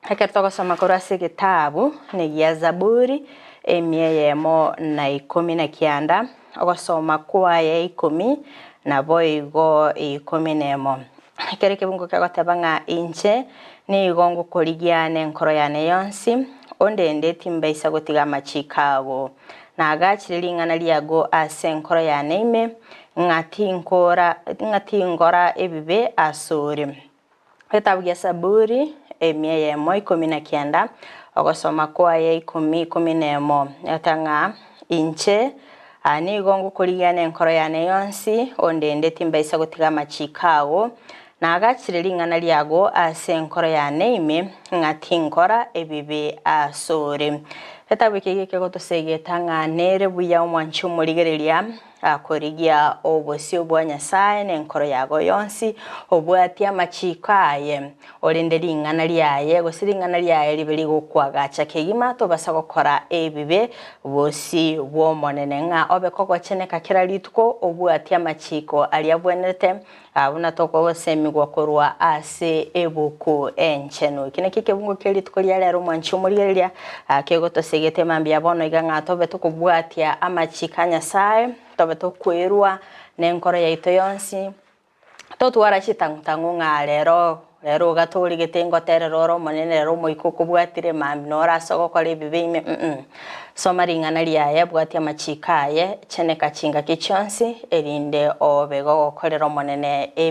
Ekero togosoma korwa ase egetabu negia Zaburi, emia eyemo na ikomi na kianda, ogosoma kwaye ikomi naboigo ikomi nemo. Ekero ekebungo kegoteba ng'a inche nigo ngokorigia nenkoro yane yonsi, ondende timbaisa gotiga amachiko ago. Nagachire ring'ana riago ase enkoro yane ime, ng'a tinkora ng'a tingora ebibe asore. Egetabu gia Saburi, emia eyemo 19, ogosoma kwaye ikomi ikomi nemo, egoteba ng'a inche aa nigo ngokorigia nenkoro yane yonsi, ondende timbaisa gotiga amachiko ao, nagachire ring'ana riago ase enkoro yane ime, ng'a tinkora ebibe asore. Egetabu eke iga kegotosegeta ng'a nere buya omwanchi omorigereria, Akorigia obosio bwa Nyasae nenkoro yago yonsi, obwatie amachiiko aye, orende ring'ana riaye, gose ring'ana riaye ribe rigokwagacha kegima, tobasa gokora ebibe bosio bw'Omonene, ng'a obe kogocheneka kera rituko, obwatie amachiiko aria abwenerete, buna togosemigwa korwa ase Ebuku Enchenu. Eki nakio ekebungo kie rituko ria rero omwanchi omorigereria kegotosegete mambia bono iga ng'a tobe tokobwatia amachiko a Nyasae, tobe tokwerwa nenkoro yaito yonsi, totwara chitang'u-tang'u ng'a rero rero iga torigete ngoterera ore Omonene rero omoika okobwatire mambia noro ase ogokora ebibe ime mm. Soma ring'ana riaye, bwatia amachiko aye, cheneka chingaki chionsi, erinde obe gogokorera Omonene.